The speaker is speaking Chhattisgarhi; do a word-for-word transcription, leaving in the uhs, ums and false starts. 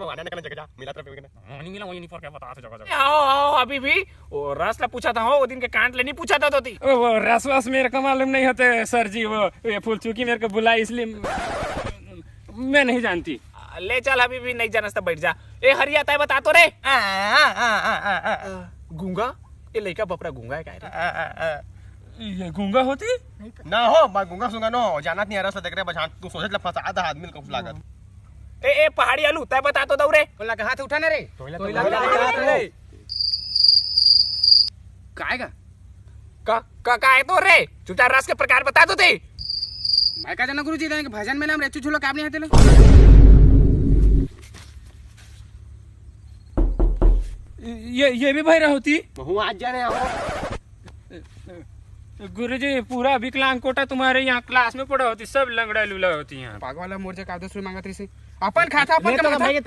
आने निकल जगह जा, मिला तरफ के ना। हाँ, नहीं मिला, वही नहीं पर क्या बता जगह जगह। आओ, आओ, अभी भी वो रस ला पूछा था, हो, वो दिन के कांड ले नहीं पूछा था तो थी। ओ, वो रस वस मेरे को मालूम नहीं होते सर जी, वो ये फूल चूकी मेरे को बुलाई, इसलिए मैं नहीं जानती। ले चल, अभी भी नहीं जानस तो बैठ जा। ए हरिया, तय बता तो रे। आ, आ, आ, आ, आ, आ। गूंगा? ये लइका बपरा गूंगा है का रे? आ, आ, आ। ये गूंगा होती? ना हो, मैं गूंगा सूंगा नो, जानत नहीं आ रहा, देख रहे बझान, तू सोचत ला फंसा था आदमी को लागत। ए, ए, पहाड़ी आलू, तय बता तो दऊ रे। तोला कहाँ थे उठा ना रे? तोला तोला कहाँ थे? काय का? का, का, का है तो रे? चुपचाप रस के प्रकार बता दो ते। मैं का जाना गुरुजी, इधर एक भजन में नाम रे, चुचुलो काप नहीं आते लो। ये, ये भी भैरा होती? हूँ आज जाने आओ। गुरुजी, पूरा विकलांग कोटा तुम्हारे यहाँ क्लास में पढ़ा होती, सब लंगड़ा लूला होती यहाँ। पागल है, मोर जगह दस रुपये मांगत रही से। अपन खाता, अपन ले तो कमाता। भाई,